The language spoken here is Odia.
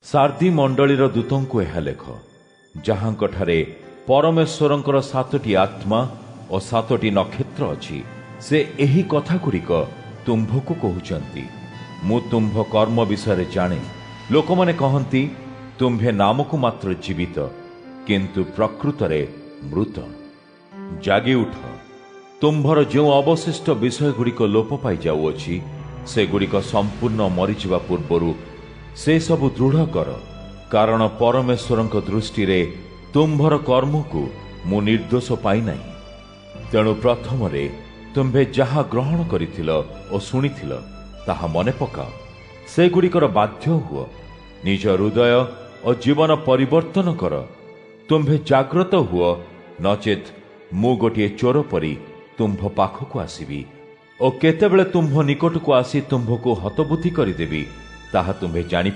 ସାର୍ଦି ମଣ୍ଡଳୀର ଦୂତଙ୍କୁ ଏହା ଲେଖ, ଯାହାଙ୍କଠାରେ ପରମେଶ୍ୱରଙ୍କର ସାତୋଟି ଆତ୍ମା ଓ ସାତୋଟି ନକ୍ଷତ୍ର ଅଛି, ସେ ଏହି କଥାଗୁଡ଼ିକ ତୁମ୍ଭକୁ କହୁଛନ୍ତି। ମୁଁ ତୁମ୍ଭ କର୍ମ ବିଷୟରେ ଜାଣେ। ଲୋକମାନେ କହନ୍ତି, ତୁମ୍ଭେ ନାମକୁ ମାତ୍ର ଜୀବିତ, କିନ୍ତୁ ପ୍ରକୃତରେ ମୃତ। ଜାଗି ଉଠ। ତୁମ୍ଭର ଯେଉଁ ଅବଶିଷ୍ଟ ବିଷୟଗୁଡ଼ିକ ଲୋପ ପାଇଯାଉଅଛି, ସେଗୁଡ଼ିକ ସମ୍ପୂର୍ଣ୍ଣ ମରିଯିବା ପୂର୍ବରୁ ସେସବୁ ଦୃଢ଼ କର। କାରଣ ପରମେଶ୍ୱରଙ୍କ ଦୃଷ୍ଟିରେ ତୁମ୍ଭର କର୍ମକୁ ମୁଁ ନିର୍ଦ୍ଦୋଷ ପାଇନାହିଁ। ତେଣୁ ପ୍ରଥମରେ ତୁମ୍ଭେ ଯାହା ଗ୍ରହଣ କରିଥିଲ ଓ ଶୁଣିଥିଲ, ତାହା ମନେ ପକାଅ। ସେଗୁଡ଼ିକର ବାଧ୍ୟ ହୁଅ। ନିଜ ହୃଦୟ ଓ ଜୀବନ ପରିବର୍ତ୍ତନ କର। ତୁମ୍ଭେ ଜାଗ୍ରତ ହୁଅ, ନଚେତ୍ ମୁଁ ଗୋଟିଏ ଚୋର ପରି ତୁମ୍ଭ ପାଖକୁ ଆସିବି ଓ କେତେବେଳେ ତୁମ୍ଭ ନିକଟକୁ ଆସି ତୁମ୍ଭକୁ ହତବୁଦ୍ଧି କରିଦେବି, ତାହା ତୁମ୍ଭେ ଜାଣି